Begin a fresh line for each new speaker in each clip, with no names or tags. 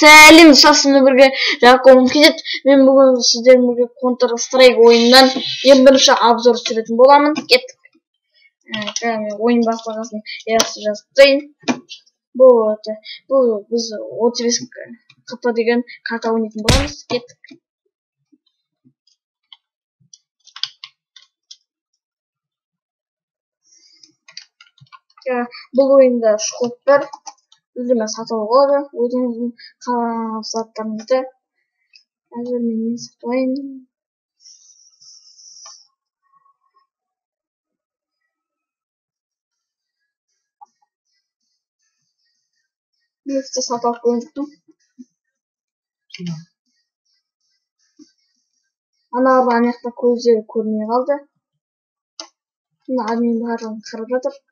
Сәлем достар, сіздермен бірге Жаком Кизет. Мен бүгін сіздермен бірге Counter Strike ойынынан ең бірінші обзор түсіретін боламын. Кеттік. Мен ойын бастағасын яқсы жазып тастайын. Бұл біз 35 КП деген карта ойнайтын боламыз. Кеттік. Бұл ойында шкоп бар. Өзіме сатып алуға болады өзіңіздің қалаған заттарыңызды. Қазір мен не сатып алайын? Бифті сатып алып қойған жоқпын. Аналар ана жақта көздері көрмей қалды. Мына админ барлығын қарап жатыр.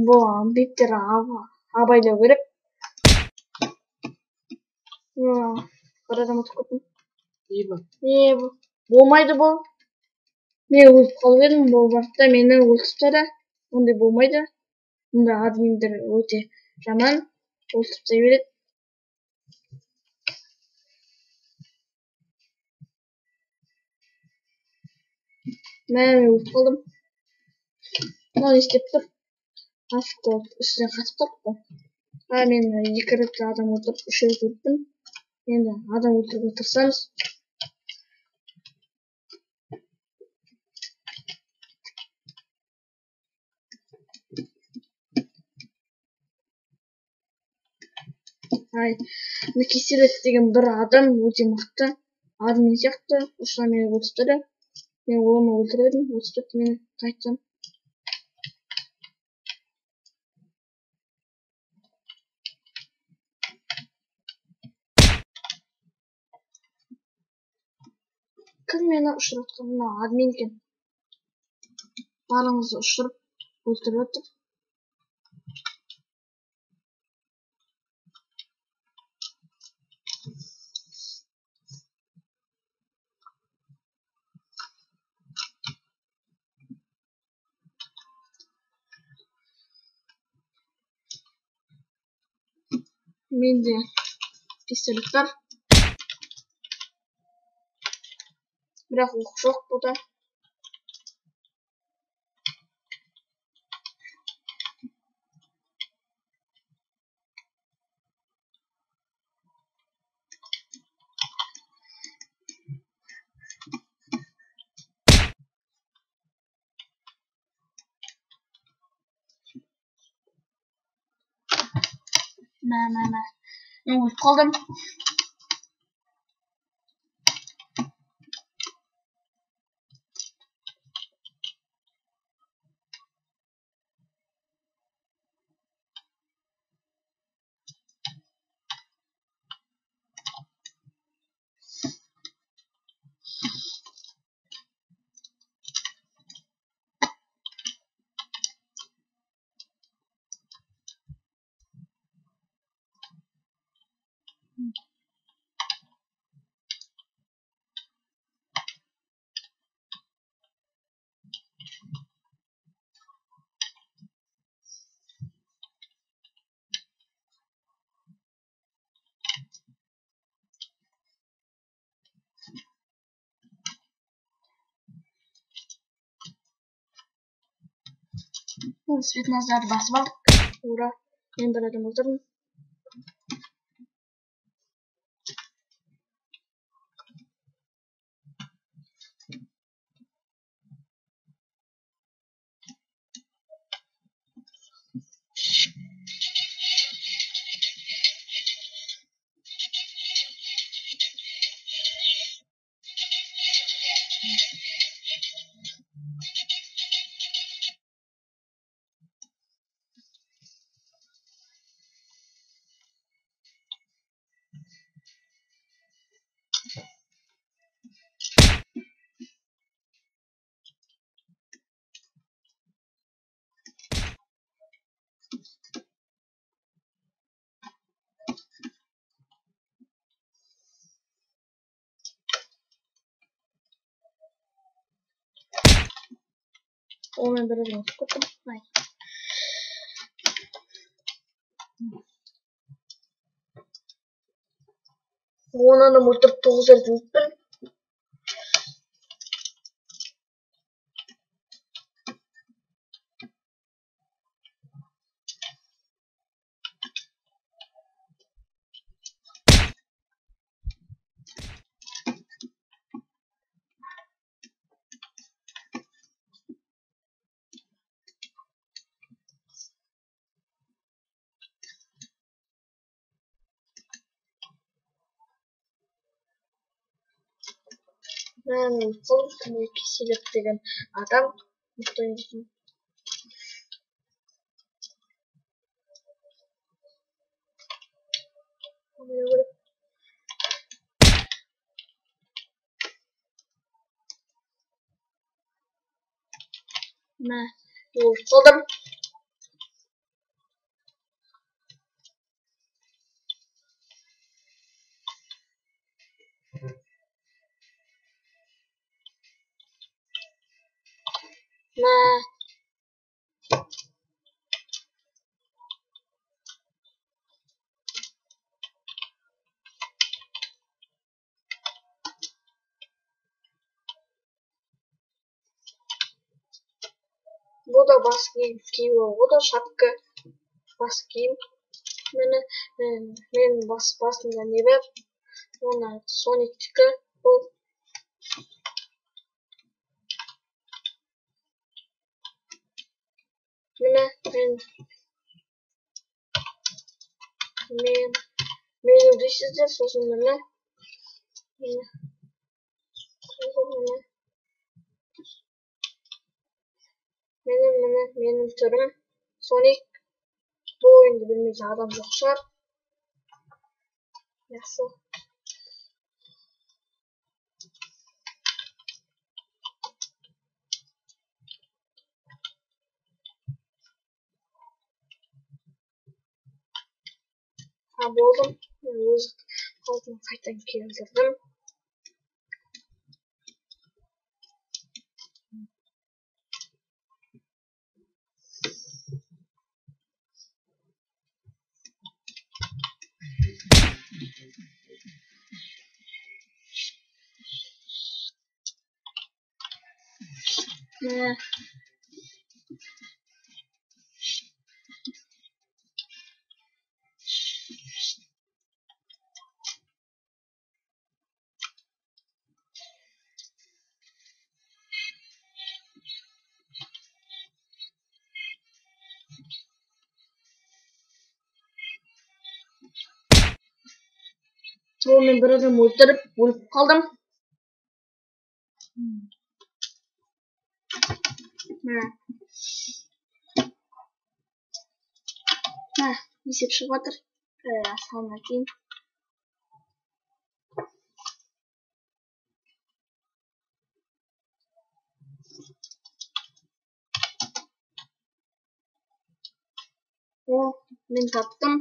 Бұл беттер абайлау керек. Бір адам ұтып кеттім. Не бұл? Болмайды бұл. Мен өліп қалып едім, бұл бартта мені өлтіріп тастады. Ондай болмайды. Мұндай админдер өте жаман, өлтіріп тастай береді. Мен өліп қалдым. Мынау не істеп тұр? Афк болып үстіне қатып қалыпты ғой. Мен 2 рет адам өлтіріп, 3 рет өлттім. Енді адам өлтіруге тырысамыз. Ай, Киселев деген бір адам өте мықты. Админ сияқты, ұшына мені өлтіріп тастады. Мен оны өлтіріп едім, өлтіріп тастады мені қайтсам. Кім мені ұшыратқан? Мына админ екен. Барыңызды ұшырып өлтіріп жатыр. Менде пистолет бар. Бірақ оқ жоқ бұда. Мә. Мен өліп қалдым. Спецназдар басып алдық. Ура! Мен бір адам өлтірдім. Онымен бір адам өлтіріп кеттім. Ай. 10 адам өлтіріп 9 рет өліппін. Мен өліп қалдым. Киселев деген адам мықты ойнайтын. Мә, өліп қалдым. Мә. Бұл да бас киім киюге болады, шапка, бас киім. Міне, мен басымда не бар? Оны Сониктікі бұл. Міне, мен меню дейсіздер, сосын міне, міне, міне, міне, менің түрім Соник. Бұл ойынды білмейтін адам жоқ шығар. Жақсы. Болдым. Мен өз қалпыма қайтадан келтірдім. Міне. Мен бір адам өлтіріп, өліп қалдым. Мә. Мә, есеп шығып жатыр. Салына дейін. О, мен таптым.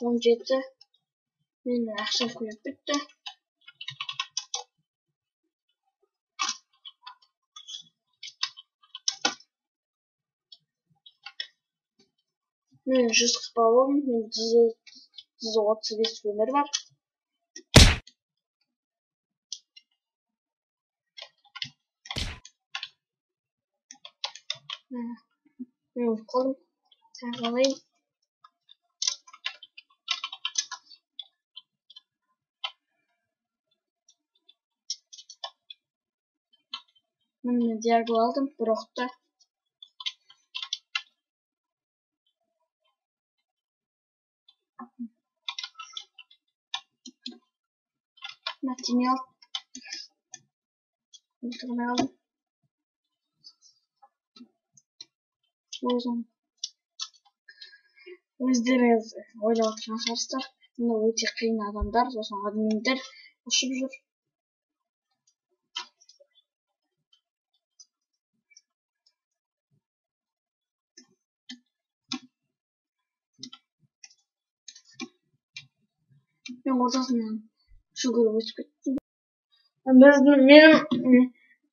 17. Менің ақшам көбейіп кетті. Мен 100 қып алдым. Мен 135 өмір бар. Мен өліп қалдым. Тағы алайын. Міне, диагл алдым, бір оқты. Мына тимей алды. Өлтіре алмай қалдым. Өзім. Өздеріңіз ойлап отырған шығарсыздар. Мына өте қиын адамдар, сосын админдер ұшып жүр. Мен ортасынан жүгіріп өтіп кеттім. Менің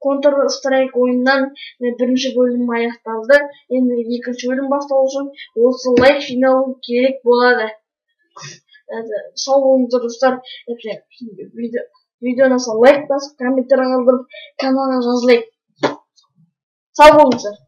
Counter Strike ойыннан бірінші бөлім аяқталды. Енді екінші бөлім басталу үшін 30 лайк жиналу керек болады. Сау болыңыздар, достар. Видеоны лайк басып, комментарий қалдырып, каналға жазылайық. Сау болыңыздар.